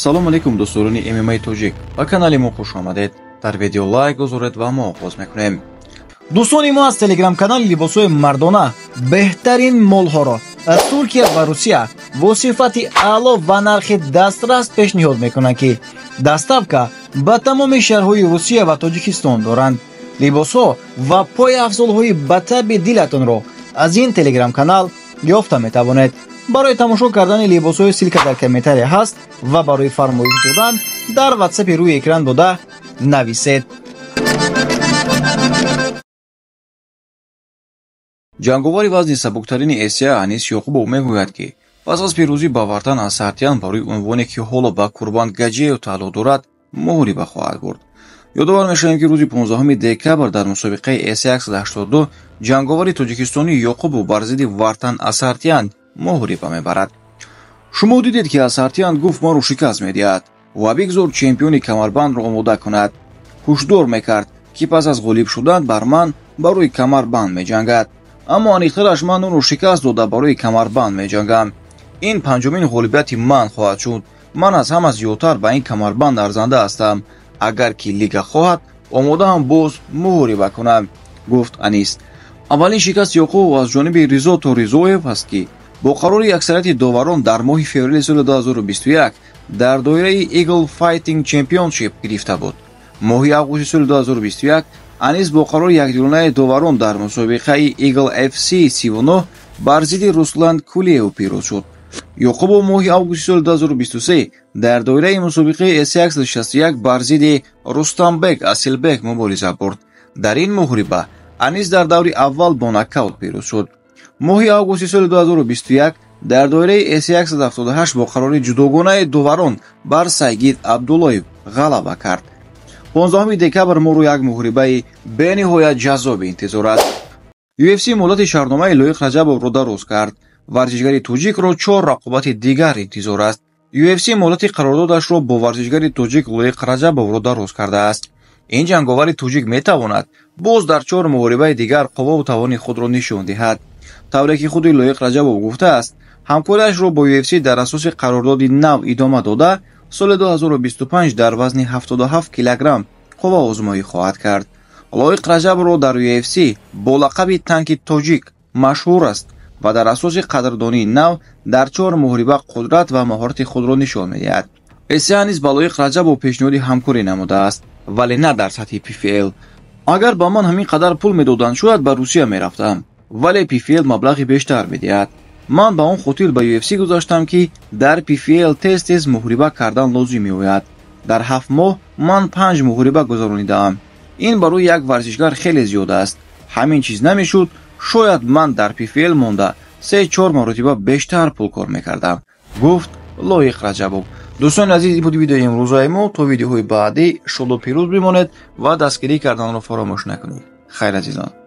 Салом алейкум, дӯстдорони ММА тоҷик. Ба канали мо хуш омадед. Дар видео лайк гузоред ва мо оғоз мекунем. Дӯстони мо аз телеграм-канали либосҳои мардона беҳтарин молҳоро аз Туркия ва Русия бо сифати аъло ва нархи дастрас пешниҳод мекунанд, ки доставка ба тамоми шаҳрҳои Русия ва Тоҷикистон доранд. Либосҳо ва пойафзолҳои ба таби дилатонро аз ин телеграм-канал ёфта метавонед. Барои тамошо кардани либосҳои ссылка дар комментария ҳаст ва барои фармоиш додан дар ватсапи рӯи экран дода нависед. Ҷанговари вазни сабуктарини Эсия Анис Ёқубов мегӯяд, ки пас аз пирӯзӣ ба Вартан Асартиян барои унвоне, ки ҳоло ба Курбан Гаҷиев тааллуқ дорад, муҳориба хоҳад бурд. Ёдовар мешавем, ки рӯзи 15 декабр дар мусобиқаи Эсия 182 ҷанговари тоҷикистонӣ Ёқубов бар зидди Вартан Асартиян муҳориба мебарад. Шумо дидед, ки Асартиян гуфт маро шикаст медиҳад ва бигзор чемпиони камарбандро омода кунад. Ҳушдор мекард, ки пас аз ғолиб шудан бар ман барои камарбанд меҷангад. Аммо аниқтараш ман ӯро шикаст дода барои камарбанд меҷангам. Ин панҷумин ғолибияти ман хоҳад шуд. Ман аз ҳама зиёдтар ба ин камарбанд арзанда ҳастам. Агар ки лига хоҳад, омодаам боз муҳориба кунам, гуфт Анис. Аввалин шикасти Ёқубов аз ҷониби Ризото Ризоев аст, ки бо қарори аксарияти доварон дар моҳи феврали соли 2021 дар доираи Eagle Fighting Championship гирифта буд. Моҳи августи соли 2021 Анис бо қарори якдилонаи доварон дар мусобиқаи Eagle FC 39 бар зидди Руслан Кулиев пирӯз шуд. Ёқубов моҳи августи соли 2023 дар доираи мусобиқаи Эсия 161 бар зидди Рустамбек Асилбек мубориза бурд. Дар ин муҳориба Анис дар даври аввал бо нокаут пирӯз шуд. Моҳи августи соли 2021 дар доираи Эсия 178 бо қарори ҷудогонаи доварон бар Сайгид Абдуллоев ғалаба кард. 15 декабр моро як муҳорибаи бениҳоят ҷаззоби интизор аст. UFC муҳлати шартномаи Лоиқ Раҷабовро дароз кард. Варзишгари тоҷикро 4 рақобати дигар интизор аст. UFC муҳлати қарордодашро бо варзишгари тоҷик Лоиқ Раҷабовро дароз кардааст. Ин ҷанговари тоҷик метавонад боз дар 4 муҳорибаи дигар қувваву тавони худро нишон диҳад. Тавре ки худи Лоиқ Раҷабов гуфтааст, ҳамкориашро бо UFC дар асоси қарордоди нав идома дода, соли 2025 дар вазни 77 килограмм қувваозмоӣ хоҳад кард. Лоиқ Раҷабовро дар UFC бо лақаби танки тоҷик машҳур аст ва дар асоси қадрдонии нав дар 4 муҳориба қудрат ва маҳорати худро нишон медиҳад. Эсия низ ба Лоиқ Раҷабов пешниҳоди ҳамкорӣ намудааст, вале на дар сатҳи PFL. Агар ба ман ҳамин қадар пул медоданд, шояд ба Русия мерафтам, вале PFL маблағи бештар медиҳад. Ман ба он хотир ба UFC гузаштам, ки дар PFL тез-тез муҳориба кардан лозим меояд. Дар 7 моҳ ман 5 муҳориба гузаронидаам. Ин барои як варзишгар хеле зиёд аст. Ҳамин чиз намешуд, шояд ман дар PFL монда 3-4 маротиба бештар пул кор мекардам, гуфт Лоиқ Раҷабов. Дӯстони азиз, ин буд видеои имрӯзаи мо. То видеоҳои баъдӣ шоду пирӯз бимонед ва дастгирӣ карданро фаромӯш накунед. Хайр, азизон.